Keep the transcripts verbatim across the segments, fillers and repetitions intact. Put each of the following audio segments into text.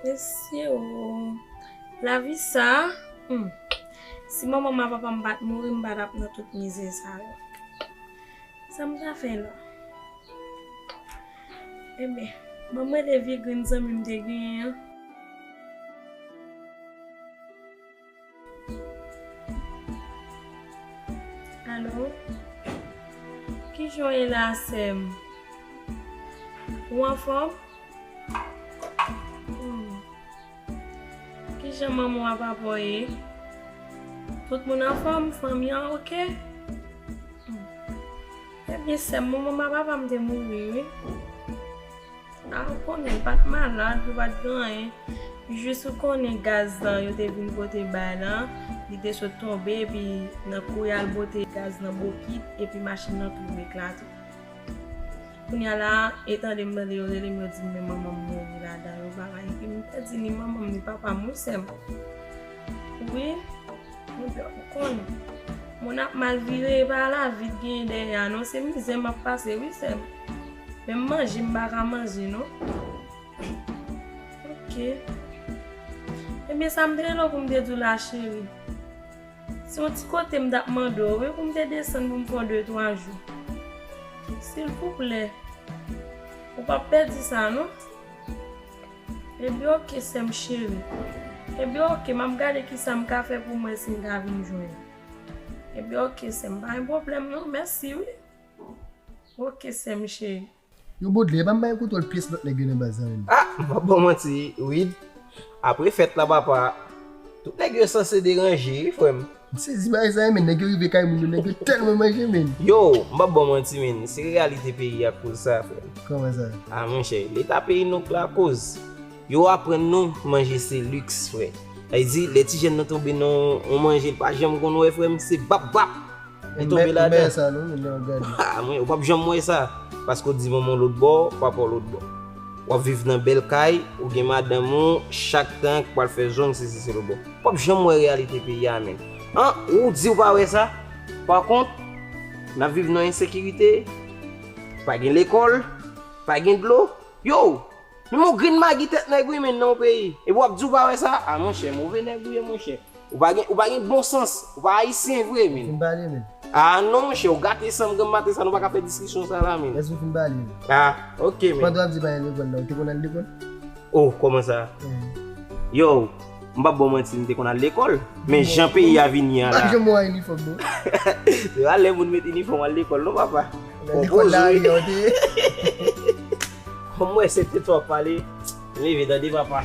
Mesye o, lavi sa, hmm. Si manman m ak papa m pa t mouri, m pa t ap nan tout mizè sa yo. Sa m ta fè la? Ebyen, ban m rele vye grenn zanmi m te genyen an. Alo? Kijan w ye la, sè m? Ou anfòm? Hmm. Kijan manman w ak papa w ye? Tout moun anfòm? Fanmi an oke? Hmm. Ebyen, sè m, manman m ak papa m te mouri, wi. A, ou konnen, l pa t malad, li pa t gen anyen. Jis ou konnen gaz lan yo te vin pote bay la, li te sot tonbe, epi nan kouri al pote gaz nan bokit, epi machin nan tou eklate. Kounye a la, e tande m tande yo rele m, yo di m men manman m mouri ladan yo, bagay. Epi m pèdi ni manman m, ni papa m, wi, sè m. Wi. Ebyen, ou konnen. Moun ap mal vire, e pa lavi t genyen dèyè a, non. Se mizè m ap pase, wi, sè m. Menm manje, m pa ka manje, non. Oke. Ebyen, sa m te rele w pou m te di w la, cheri. Se yon ti kote m t ap mande w, wi, pou m te desann pou m fè yon de, twa jou. Silvouplè. Ou p ap pèdi sa, non. Ebyen, oke, sè m cheri. Ebyen, oke, m ap gade kisa m ka fè pou m wè si m ka vin jwenn. Ebyen, oke, sè m, pa gen pwoblèm, non. Mèsi, wi. Oke, sè m cheri. Yo, Baudelaire, pa m bay kontwòl pyès lòt nèg yo nan baz la menm. Ah, m p ap ba w manti, Wid. Apre fèt la, papa, tout nèg yo sanse deranje, wi, frè m. M sezi bagay sa yo, men. Nèg yo rive kay moun yo, nèg yo tèlman manje, men. Yo, m p ap ba w manti, men. Se reyalite peyi a k koz sa, frè m. Kòman sa? Ah, monchè, leta peyi nou k lakoz. Yo aprann nou manje se liks, frè. Sa vle di, lè ti jèn nan tonbe nan yon manje, li pa janm konn wè, frè m, se bap, bap. Li tonbe ladan. Ah, mwen, ou p ap janm wè sa. Paske w di manman w lòt bò, papa w lòt bò. W ap viv nan bèl kay, ou gen madanm ou, chak tan k pral fè zong, sesi, se lòt bò. W ap janm wè reyalite peyi a, menm. An, ou di w pa wè sa? Pa kont, n ap viv nan ensekirite, pa gen lekòl, pa gen dlo. Yo, menm yon grenn magi tèt nèg, wi, menm nan yon peyi. Epi w ap di w pa wè sa? A, monchè, move nèg ou ye, monchè. Ou pa gen, ou pa gen bon sans. Ou pa ayisyen vre, menm. Fin pale, menm. A non, monchè, ou gate san m granm maten sa, nou pa ka fè diskisyon sa la, menm. Èske w fin pale, menm? A, oke, menm. Pandan w ap di pa gen lekòl la, ou te konn al lekòl? Oh, kòman sa? Yo, m p ap ba w manti, m te konn al lekòl. Men jan peyi a vini a la. M pa janm wè w an inifòm, non. Se pa lè moun met inifòm al lekòl, non, papa. Nan lekòl lari a, w te ye. Kòm m wè se tèt w ap pale, m leve, tande, papa.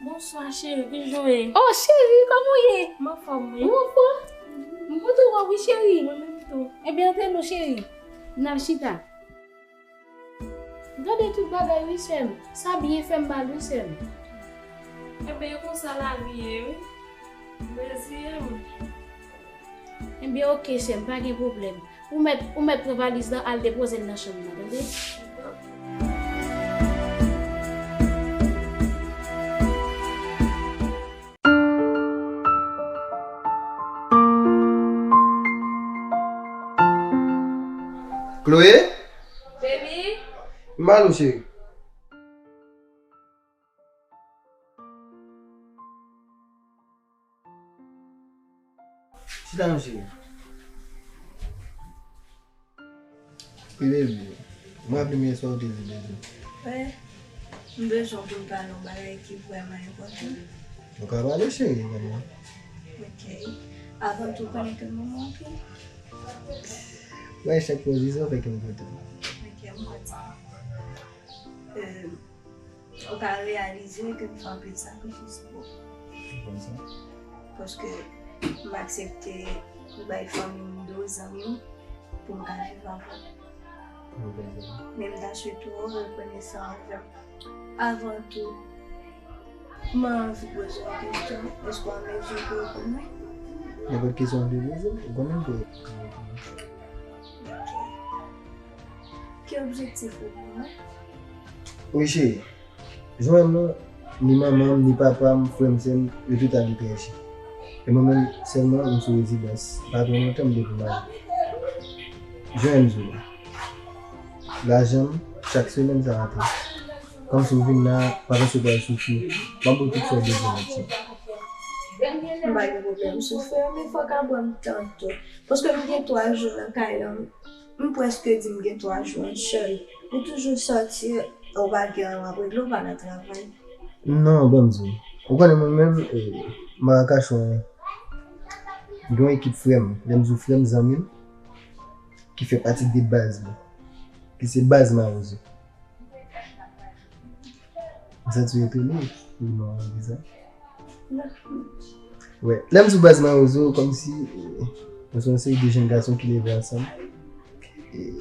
Bonswa, cheri, kijan w ye? Oh, cheri, kòman w ye? M anfòm, wi. Ou anfòm? M kontan wè w, wi, cheri. Mwen menm tou. Ebyen, antre non, cheri. N al chita. Gade tout bagay, wi, sè m. Sa byen fè m mal, wi, sè m. Ebyen, e konsa lavi ye, wi. M reziye m. Ebyen, oke, sè m, pa gen pwoblèm. Ou mèt, ou mèt pran valiz lan, al depoze l nan chanm nan, tande? Chloé? Baby? M ba nou, cheri. Chita non, cheri. Wi, baby. M raple m yè swa ou te di, baby. Wi. M bezwen pou n pale yon bagay ki vrèman enpòtan. Nou ka pale, cheri, vrèman. Ok. Avan tou, konnen ke m manman anpil. Mwen, chak pozisyon fè ke m kontan. Ok, m kontan. Euh, Ou ka reyalize ke m fè anpil sakrifis pou ou. Ou konn sa? Paske m aksepte m bay fanmi m do, zanmi m, pou m ka viv avè w. Ou konn sa? Men m ta swete w rekonesan anvè m. Avan tou, mwen anvi poze w yon kesyon. Èske w an mezi pou reponn mwen? Nenpòt kesyon w vle poze m, ou konnen m pou reponn. Ok. Ki objektif ou pou mwen? Wi, cheri. Jan w wè m nan, ni manman m, ni papa m, frè m, sè m, yo tout al etranje. E mwen menm sèlman, m sou rezidans. Pa twò lontan, m depi mare. Jan m di w la. Lajan m, chak semèn, sa rantre. Kòmsi w vin la, pa panse w pral soufri. M ap ba w tout sa w bezwen, medsen. M pa gen pwoblèm soufri, men fòk aprann m tann tou. Paske m gen twa jou nan kay la, m prèske di m gen twa jou an chèl. Ou toujou sòti, ou pa gen anyen w ap regle, ou pa nan travay. Non, ban m di w. Ou konnen mwen menm, e, m pa ka kache w anyen. M gen yon ekip frè m, lè m di w frè m, zanmi m, ki fè pati de baz mwen, ki se baz Mawozo. M santi w etone, wi, non, Liza. Wè, lè m di w baz Mawozo, kòmsi, e, nou se yon seri de jèn gason ki leve ansanm. E,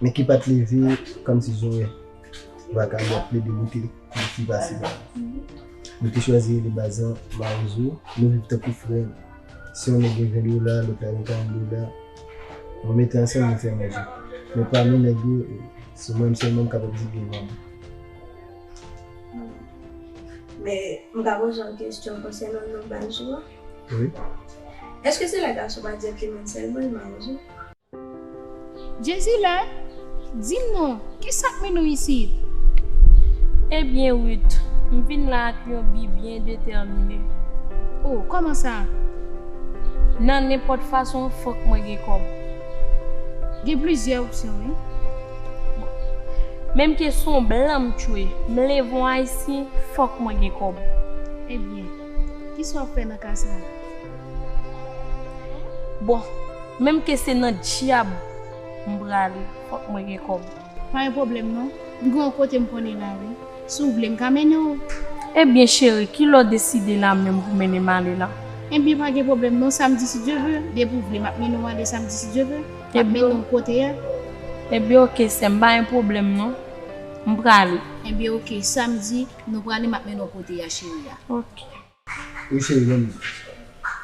men ki pa t leve kòmsi jan w wè vakabon ap plede boute fi pase la. Nou te chwazi rele baz la Mawozo, nou viv tankou frè. Si yon nèg gen ven dola, lòt la gen karant dola, nou mete ansanm, nou fè manje. Men pami nèg yo, se mwen menm sèlman m kapab di gen manm. Men, m ka poze w yon kesyon konsènan non baz ou an? Wi. Èske se lè gason pa djentlemen sèlman l Mawozo? Jezi la, di m non, kisa k mennen w isit? Ebyen, Ruth, m vin la ak yon bi byen detèmine. O, kòman sa? Nan nenpòt fason, fòk mwen gen kòb. Gen plizyè opsyon, wi. Menm ke se yon blan m tchwe, m leve yon Ayisyen, fòk mwen gen kòb. Ebyen, kisa w ap fè nan ka sa a? Bon, menm ke se nan dyab m prale, fòk mwen gen kòb. Pa gen pwoblèm non. M gen yon kote m konnen la wi. Si w vle, m ka mennen w. Ebyen, cheri, kilè w deside la menm pou mennen m ale la? Ebyen, pa gen pwoblèm non, samdi si Dye vle. Depi w vle, m ap mennen w ale samdi si Dye vle. M ap mennen w kote a. Ebyen, oke, sè m, pa gen pwoblèm non. M prale. Ebyen, oke, samdi, nou prale, m ap mennen w kote a, cheri a. Oke. Wi, cheri, ban m di.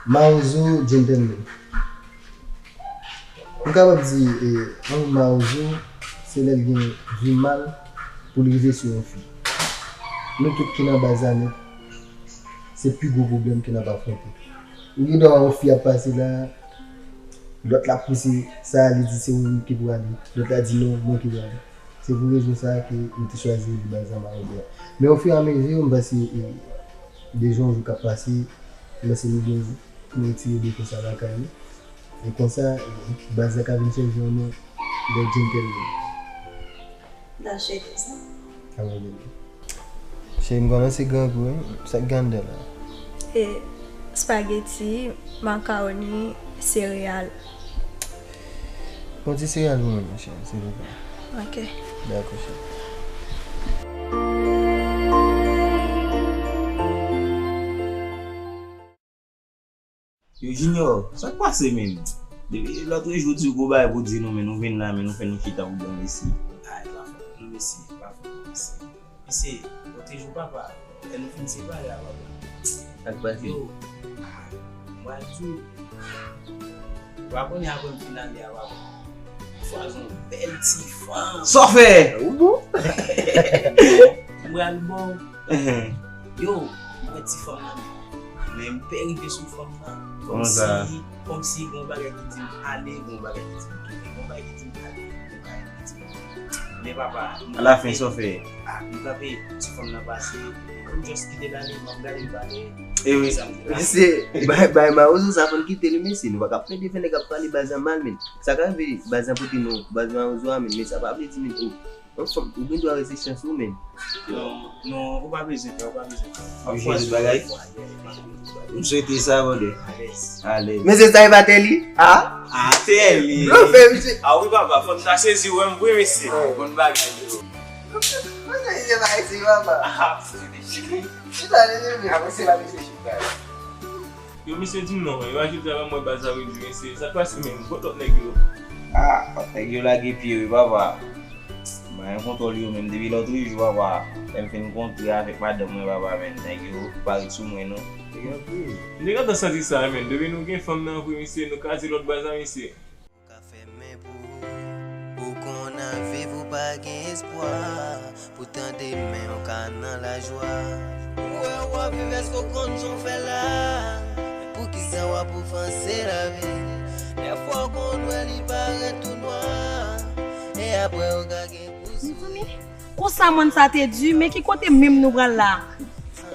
Mawozo, gentleman. M kapab di, e, yon mawozo, se lè l gen du mal pou l rive sou yon fi. Nou tout ki nan baz la nèt, se pi gwo pwoblèm ke n ap afwonte. Ou gen dwa wè yon fi ap pase la, lòt la pouse sa, li di se ou ki pou ale, lòt la di non, mwen ki pou ale. Se pou rezon sa a ke nou te chwazi rele baz la Mawozo a. Men ofiramezi, m panse, e, de jou an jou k ap pase, m panse nou gen pou retire defo sa lakay nou. E konsa, e, baz la ka vin chèvi yon non de gentleman. N ap swete sa. Amèn. Cheri, m kòmanse grangou, wi. Sa k gen anndan la? E, espageti, makawoni, sereyal. Yon ti sereyal pou mwen, cheri, silvouplè. Ok. Dakò, cheri. Yo, Junior, sa k pase, menn? Depi lòtrejou w di w gon bagay pou di nou, menn, ou vin la, menn, ou fè nou chita pou blan mesye. Ay, pa fòt nou, mesye, pa fòt nou, mesye. Mesye, lòtrejou, papa, lè nou fin separe a, papa. Sa k pase? Yo, m pral di w, w pa konnen apre m fin ale a, papa. Fwa zon bèl ti fanm. Sa w fè? Ou bon? M pral bon. Yo, m wè ti fanm nan, men m pè rive sou fanm nan. Kòmsi, kòmsi gon bagay ki di m ale, gon bagay ki di m kite, gon bagay ki di m ale, gon bagay ki di m kite. Men papa, alafen, sa w fè? Ah, m kanpe, ti fanm nan pase, m just kite l ale, m ap gade l pale. E wi, se bay, bay Mawozo sa fò n kite li, mesye. Nou pa ka plede fè nèg ap pale baz la mal, men. Sa ka rive baz la pote non baz Mawozo a, men, men sa pa vle di, men, oh, yon fanm, ou gen dwa rete chans ou, men. Non, non, ou pa bezwen pè, ou pa bezwen pè. M ap chwazi yon lòt bwa, yeah, m ap chwazi yon lòt bwa. M swete sa, brother. Alèz. Alèz. Men se sa e pa tè li? Ah? Ah, tè li. Bro, fè misye. Ah wi, papa, fò n ta sezi, wè m vre, mesye. Bon bagay, bro. Mwen se misye pa isi, papa. Ah, se te chiki. Chita, mesye. Ah, mwen se pa mesye chita. Yo, misye di m non, yo ajoute a ban mwen baz la redui, mesye. Sa k pase menm? Kot lòt nèg yo? Ah, lòt nèg yo lage pye wi, papa. M pa gen kontwòl yo menm. Depi lòtrejou, papa, lè m fin kontre avèk madanm mwen, papa, menn, nèg yo pa ret sou mwen, non. M te gentan santi sa, menn. Depi nou gen fanm nan vre, mesye, nou kraze lòt baz la, mesye. Ka fèmen pou ou, ou konn ap viv, ou pa gen espwa. Poutan demen ou ka nan lajwa. Ou wè w ap viv, èske w konn jan w fè la? Poukisa w ap ofanse lavi? Dèfwa w konn wè li parèt tou nwa, e apre w ka gen pou souri. Konsa mòn sa te di, men ki kote menm nou pral la?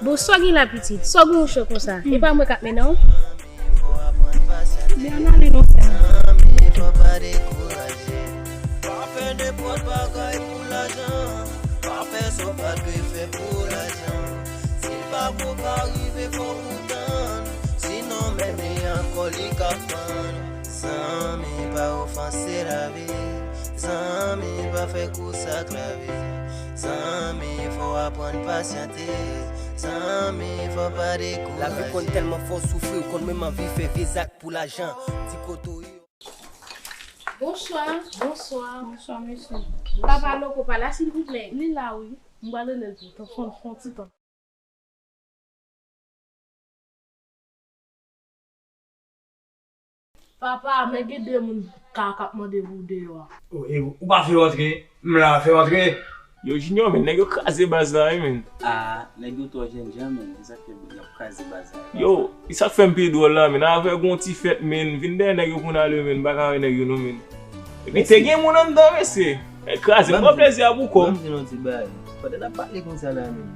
Bon, sa w gen la pitit? Sa w gen yon cho konsa? E pa mwen k ap mennen w? Men ann ale non sè m. Zanmi, fò pa dekouraje. Pa fè nenpòt bagay pou lajan. Pa fè sa w pa dwe fè pou lajan. Si l pa bon, pa rive, fò w tann. Sinon, menm li ankò li ka fann. Zanmi, pa ofanse lavi. Zanmi, pa fè kous ak lavi. Zanmi, fò w aprann pasyante. Zanmi, fò w pa dekouraje. Lavi konn tèlman fè w soufri, ou konn menm anvi fè vye zak pou lajan. Di kote w ye. Bonswa. Bonswa. Bonswa, mesye. Papa Loko pa la, silvouplè? Li la, wi. M pral rele l tou. Tan, fon, fon ti tan. Papa, men gen de moun ka k ap mande pou deyò a. O, e ou pa fè yo antre? M la, fè yo antre. Yo, Junior, men nèg yo kraze baz la, wi, men. Ah, nèg yo twò jènjan, men. Se sa k fè y ap kraze baz la. Yo, e sa k fè m pi dwòl la, men. Avè gon ti fèt, men. Vin dèyè nèg yo pou n ale, men. M pa ka wè nèg yo, non, men. Epi te gen moun anndan, mesye. Nèg kraze, m pran plezi a pou kò m. Ban m di nou ti bagay. Pandan n ap pale konsa la, men.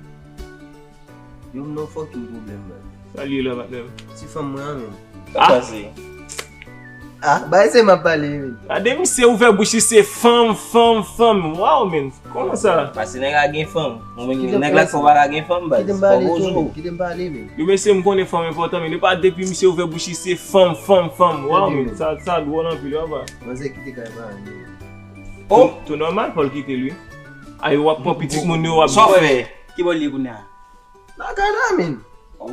Yo, m nan fucking pwoblèm, man. Sa l ye la, patnè m? Ti fanm mwen an, men. Sa pase? Ah, bay se m ap pale, men. Gade misye ouvè bouch li, se fanm, fanm, fanm. Waw, men. Kòman sa? Pase nèg la gen fanm. Mwen menm, nèg la fò pa ka gen fanm, baz. Kite m pale, men. Kite m pale, men. Yo, mesye, m konnen fanm enpòtan, men. E pa depi misye ouvè bouch li, se fanm, fanm, fanm. Waw, men. Sa, sa dwòl anpil, wi, papa. Manzè kite kay pa, men. Oh! Tou, tou nòmal, fò l kite l, wi. Ay, w ap pran pitit moun yo, w ap... Sa w fè? Ki bò l ye kounye a? Lakay la, men. Oh.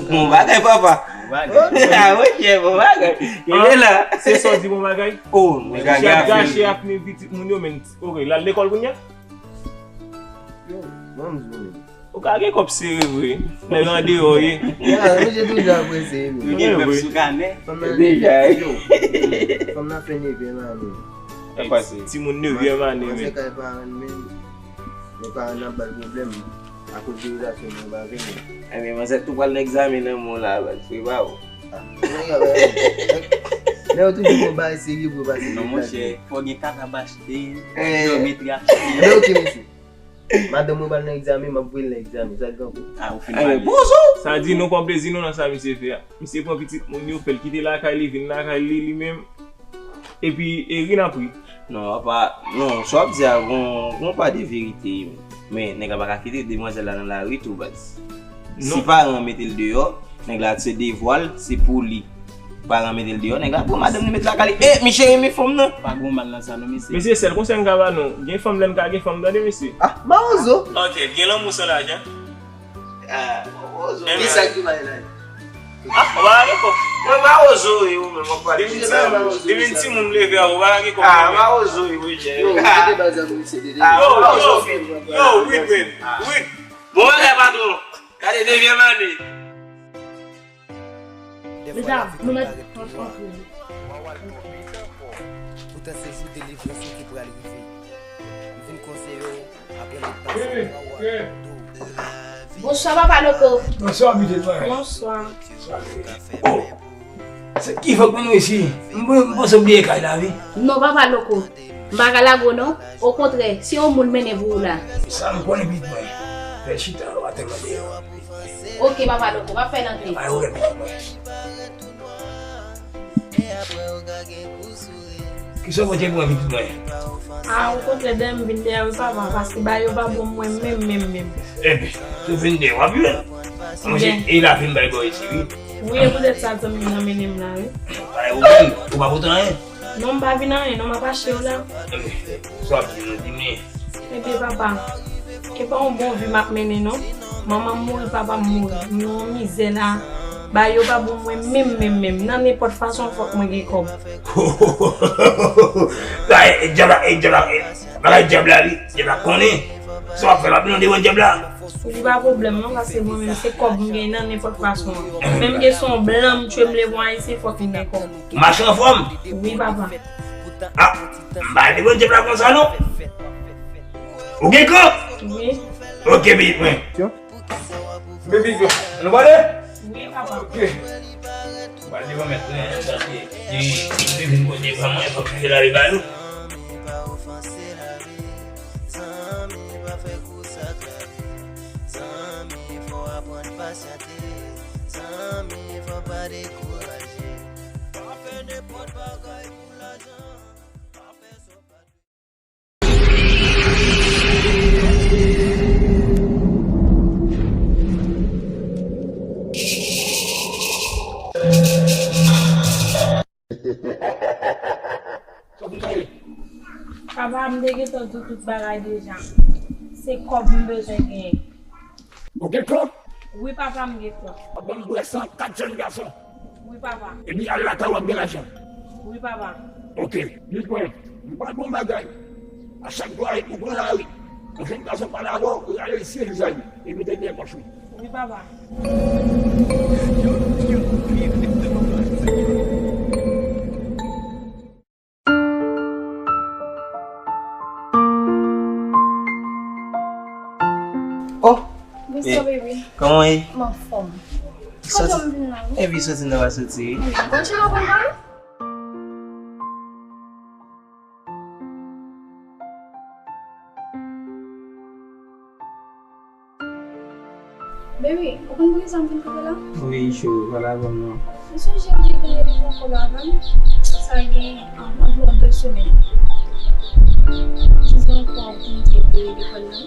Bon bagay, papa. Bon bagay. Ah, wi, chè, bon bagay. Kenbe la. Se sa w di, bon bagay? Oh, nèg la gache. Gache ak ni pitit moun yo, men. Ok, l al lekòl kounye a? Yo, ban m di w, men. Ou ka gen kòb sere vre. Nèg andeyò ye. Ya, misye toujou ap prese, men. Yo gen pèp sou kanè. Deja, yo. Fanm nan fè neve lane. Timoun nevyèm ane, men. Manzè kay pa rann, men. Men paran nan ap ba l pwoblèm akoz de relasyon nou pa vini. Ebyen, manzè tou pral nan egzamen nan men w la, baz, prepare w. Ah, nèg yo, nèg yo toujou gon bagay serye pou yo pase. Non, monchè, fò gen kaka achte, jewomètri achte. Men ok, mesye. Madanm mwen pral nan egzamen, m ap voye l nan egzamen. Sa k gen pou? Ah, ou fin pale. Sa di nou pran plezi nou nan sa misye fè a. Misye pran pitit moun yo, fè l kite lakay li, vin lakay li, li menm. Epi, e ri n ap ri. Non, apa, non, sa w ap di a, gon, gon pa de verite. Men, nèg la pa ka kite demwazèl la nan lari tou, baz. Si paran an mete l deyò, nèg la se devwa l, se pou li. Paran an mete l deyò, nèg la pran madanm li met lakay li. E, mi cheri, mi fanm nan. Pa gon mal nan sa, non, mesye. Mesye, sèl konsèy m ka ba nou, gen fanm lè n ka gen fanm, tande, mesye. Ah, mawozo. Ok, gen lanmou san lajan. Ah, mawozo. Ki sa ki bay la? Ah, ou pa gen kòb. Mwen mawozo, wi, ou menm, w ap pale. Depi timoun leve a, ou pa gen kòb. Ah, mawozo, wi, wi, jè. Yo, kite baz la pou misye, dede. Ah, yo, yo, yo, Wid, men. Wid. Bon bagay, patwon. Gade, dezyèm ane. Mesye, nou mèt antre. Poutan se jou delivrans ou ki pral rive. M vin konseye w, apre m pase twa wa. Bonswa, Papa Loko. Bonswa, pitit mwen. Bonswa. Oh, se ki fòk mwen isi? M, m panse w bliye kay la, wi. Non, Papa Loko. M pa ka lage w non. Okontrè, se yon moun mennen pou ou la. Sa m konnen, pitit mwen. Fè chita atè mwen deyò. Ok, Papa Loko, m ap fè l antre. Ay, ok, pitit mwen. Kisa w pote pou mwen, pitit mwen? Ah, okontrè, dèyè m vin dèyè wi, papa, paske bagay yo pa bon mwen menm, menm, menm. Epi, si w vin dèyè, w ap jwenn. Monchè, e la fin bay bò isi, wi. Wi, e poutèt sa zanmi m nan mennen m la, wi. Pa gen pwoblèm, ou pa pote anyen? Non, m pa vin anyen, non, m ap achte yo la. Epi, sa w ap di nou, di m li. Ebyen, papa, e pa yon bon vi m ap mennen, non. Manman m mouri, papa m mouri. M nan yon mizè la. Bagay yo pa bon mwen menm, menm, menm. Nan nenpòt fason, fòk mwen gen kòb. Bagay, e, dyab la, e, dyab la, e, bagay dyab la, wi. Dyab la konnen. Sa w ap fè la, nou devan dyab la. Li pa pwoblèm, non, paske mwen menm, se kòb m gen nan nenpòt fason. Menm ke se yon blan m tchwe m leve yon ayisyen, fòk m gen kòb. Mache anfòm. Wi, papa. Ah, m pa devan dyab la konsa, non. Ou gen kòb? Wi. Ok, pitit mwen. Baby, nou pale? Wi, papa. Ok. Mwen li remèt mwen, paske li, li vin kote pa mwen, fòk li lave ba nou. Zanmi pa ofanse lavi. Zanmi pa fè kou sak lavi. Zanmi fò aprann pasyante. Zanmi fò pa dekouraje. Pa fè nenpòt bagay pou lajan. Pa fè sa w pa dwe. Papa, m te gentan di w tout bagay deja. Se kòb m bezwen genyen. Ou gen kòb? Wi, papa, m gen kòb. Ap ban m dwèt san kat jèn gason. Wi, papa. Epi al lakay w ap gen lajan. Wi, papa. Ok. Di mwen, m pral bon bagay. A chak dwa ou pran lari, yon jèn gason pale avè w, ou rale sye vizaj ou, epi te byen pòch ou. Wi, papa. Oh! Bonswa, baby. Kòman w ye? M anfòm. Kote w vin la, wi? Epi soti nan pa soti, wi. Bon, chita pou n pale. Baby, ou konn poukisa m vin kote la? Wi, chou, pale avè m non. Ou sonje m te gentan pran kòb avè m? Sa gen, um, anviwon de semèn. Dizon kòb pou m te peye lekòl la.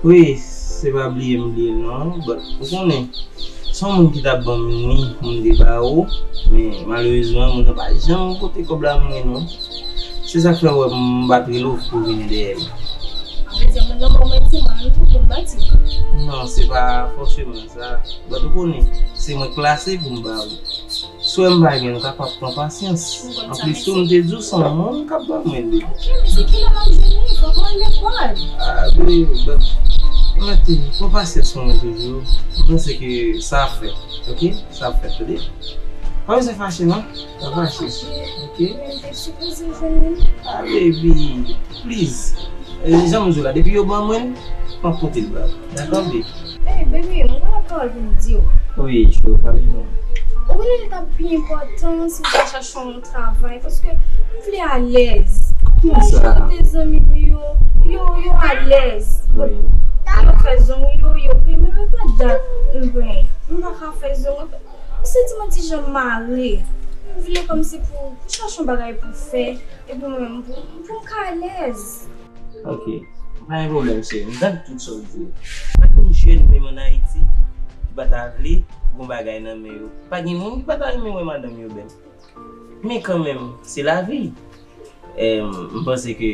Wi, se pa bliye m bliye l non, but ou konnen, se yon moun ki t ap ban m li pou m te ba ou, men malerezman, moun nan pa janm pote kòb la ban mwen non. Se sa k fè w wè m pa t rele w pou vin dèyè l. Sa vle di moun nan ban w manti, mwen menm tou pou m manti? Non, se pa fòseman sa. But ou konnen, se mwen k plase pou m ba ou. Si w wè m pa gen, nou kapab pran pasyans. Anplis tou, m te di w se yon moun k ap ban mwen li. Ok, men se kilè m ap jwenn li? Fòk mwen al lekòl. Ah, baby, but, mete, pran pasyans pou mwen toujou. M panse ke sa ap fèt, ok? Sa ap fèt, tande? Pa bezwen fache, non? Pa fache, ok? Men m te sipoze jwenn li. Ah, baby, please. E, jan m di w la, depi yo ban mwen l, m ap pote l ba ou. Dakò, baby? Hey, baby, mwen gen yon pawòl pou m di w. Wi, chou, pale non. Ou konnen li t ap pi enpòtan si m ta chache yon travay, paske m vle alèz. Mwen chante zanmi m yo, yo, yo alèz. Wi. Yo fè zong yo, yo pi, men mwen pa dat m benyen. M pa ka fè zong. M santi mwen ti jan mare. M vle kòmsi pou, pou chache yon bagay pou fè. Epi mwen menm, pou, pou m ka alèz. Ok. Pa gen pwoblèm, cheri. M tande tout sa w di. Pa gen jèn menm ann Ayiti ki pa ta vle gon bagay nan men yo. Pa gen moun ki pa ta renmen wè madanm yo bèl. Men kanmenm, se lavi. Em, m panse ke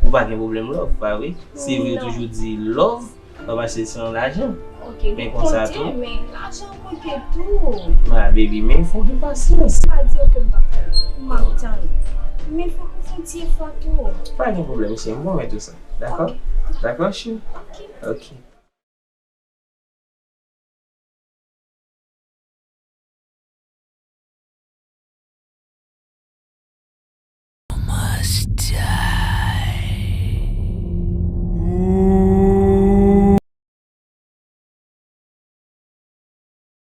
ou pa gen pwoblèm love, pa vre? Se vre, yo toujou di love pa mache san lajan. Ok, men konsa tou. Men lajan konte tou. Ma baby, men fò w gen pasyans. M pa di w ke m p ap tann. M ap tann. Men fòk ou fè yon ti efò tou. Pa gen pwoblèm, cheri. M pwomèt ou sa. Dakò? Ok. Dakò, cheri? Ok. Ok.